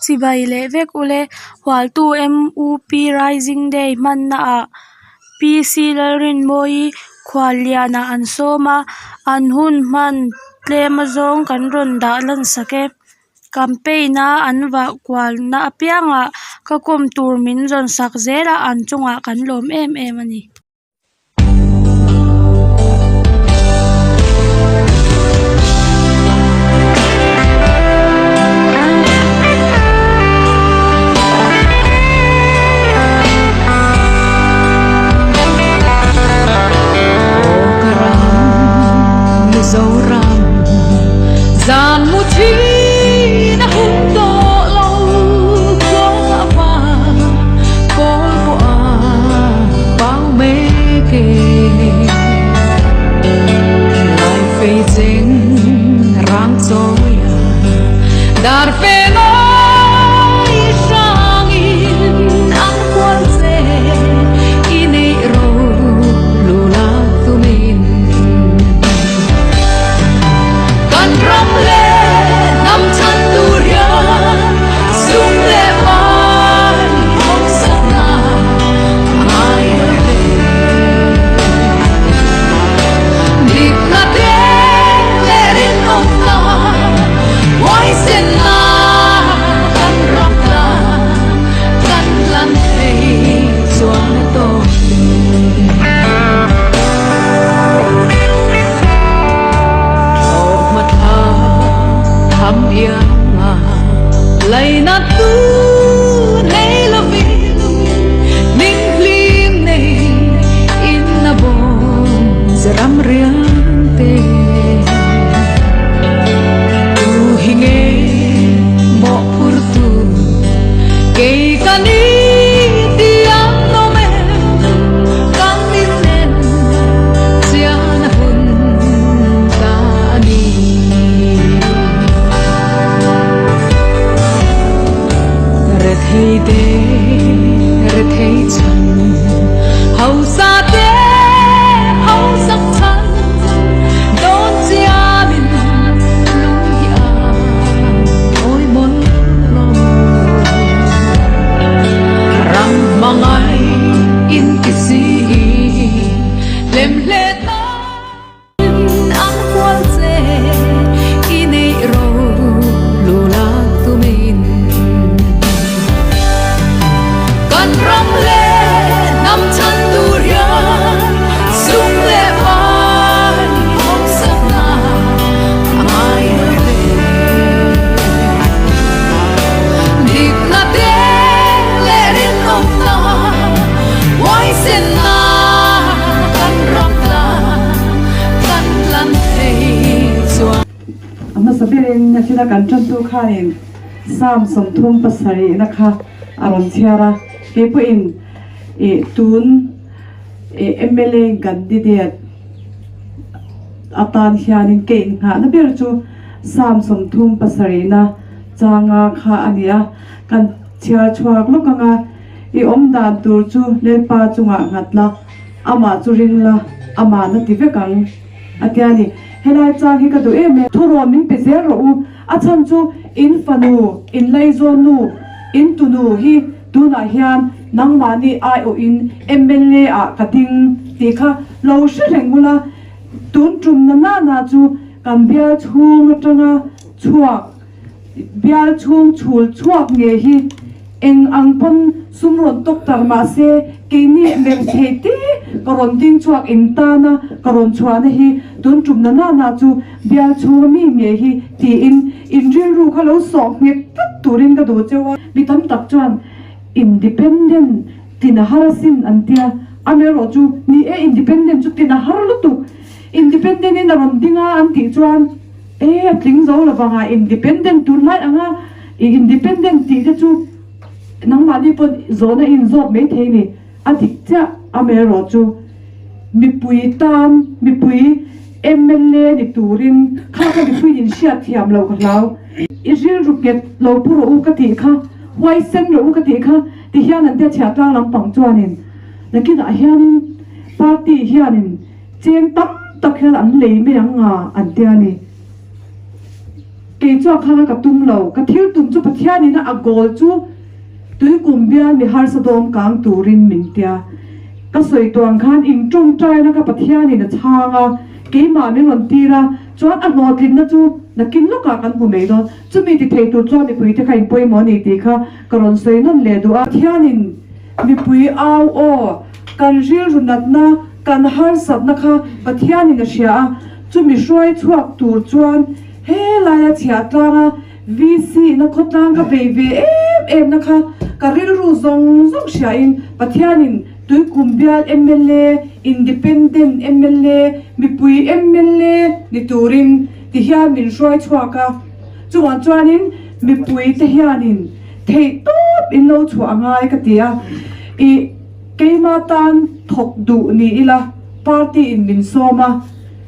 Chibai leh vek ule Hualtu MUP Rising Day hmanna ah PC Lalrinmawii khuallianah an sawm a, an hun hman tlem azawng kan rawn dah lan sak e. Campaign a an vah kualna apiangah ka kawm tur min rawn sak zel a, an chungah kan lawm em em a ni. A hmasa berin a thila kan tantu khanin Psalm 37 na kha a rawn chhiar a, keipawhin ih tun ih mla candidate atan hianin ka innghahna ber chu Psalm 37 na changa kha a ni a, kan chhiar chhuak lawk ang a, i awm dan tur chu Lalpa chungah nghat la, amah chu ring la, amah na ti vek ang a tia ni. Helai chang hi ka duh em em. Thurawn min pe zel rawh u. A chhan chu in fanu, in laizawnnu, in tunu hi tunah hian nangmahni aiawhin mla ah ka ding tih kha lo hre reng ula, tun tum na nana chu kan bial chhung atanga chhuak, bial chhung chhul chhuak nge hi eng ang pawn sum rawn tawk tar mah se keini mer thei te ka rawn ding chhuak in tana ka rawn chhuahna hi tun tum na nana chu bial chhung ami nge hi tiin in rilru kha lo sawh nghet tlat turin ka duh cheu a. Mi tam tak chuan independent tin a har asin an tia, amaherawh chu ni e independent chu tin a har lutuk, independent in a rawn ding a an tih chuan e a tling zo lo vang a independent tur lai anga i independent tih te chu nangmahni pawn zawhna in zawk mai thei ni a dik chiah amaherawh chu mipui tan mipui mla ni turin kha kha mipui in hriat thiam loh ka hlau i rilru nghet lo pu rawh u ka tih kha huaisen rawh u ka tih kha ti hian an tia chhiah tlang lampang chuanin nakinah hianin party hianin Cheng tam tak hian an lei mai ang nga an tia ni. Kei. Kei chuan khanga ka tum lo, ka thil tum chu Pathianin a goal chu tuikum bial mi harsa dawm kang turin min tia. Ka sawi tawh ang khan in tawngtaina kha Pathianin a chhang a, keimah min rawn tir a, chuan a hlawhtlinna chu nakin lawkah kan hmu mai dawn. Chumi ti thei tur chuan mipuite kha in pawimawh a ni tih kha ka rawn sawi nawn leh duh a. Pathianin mipui au aw, kan rilru natna, kan harsatna kha Pathianin a hria a, chumi hruai chhuak tur chuan he laia chhiah tlanga VC na khawtlang ka vei ve em em na kha ka rilru zawng zawng hriain Pathianin Tuikum bial mla, Independent mla, mipui mla ni turin ti hian min hruai chhuak a, chuvang chuanin mipui te hianin theih tawp in lo chhuah a ngai ka ti a, ih keima tan thawk duh ni ila party in min sawm a,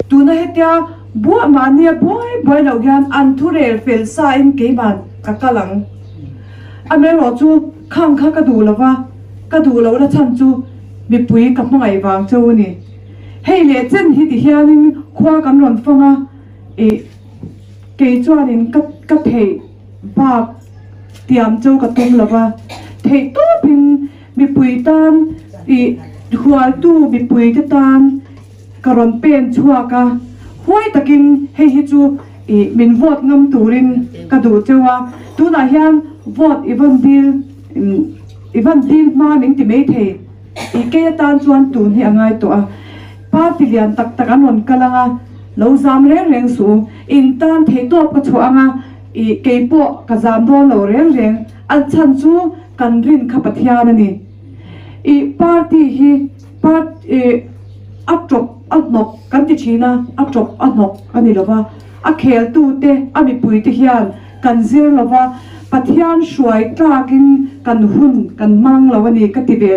tuna hetia buah mahnia buai buai loh hian an thu rel fel sa in keimah ka kal ang. Amaherawh chu khang kha ka duh lova, ka duh lohna chhan chu mipui ka hmangaih vang cheu a ni. Hei leh chen hi ti hianin khua kan rawn fang a, ih kei chuanin ka ka theih bak tiam chu ka tum lo va, theih tawpin mipui tan ih hualtu mipui te tan ka rawn pen chhuak a, huai takin hei hi chu ih min vote ngam turin ka duh cheu a, tunah hian vote i van dil i van dil hma min ti maithei. I kei atan chuan tun hi a ngai tawh a, party lian tak tak an rawn kal ang a, lo zam reng reng suh u, in tan thei tawp ka chhuah ang a, i kei pawh ka zam dawn lo reng reng, an chhan chu kan rin kha Pathian a ni. I party hi part i a tawp a hnawk kan ti thin a, a tawp a hnawk a ni lo va, a kheltute a mipuite hian kan zir lo va, Pathian hruai tlakin kan hun kan hmang lo a ni ka ti ve.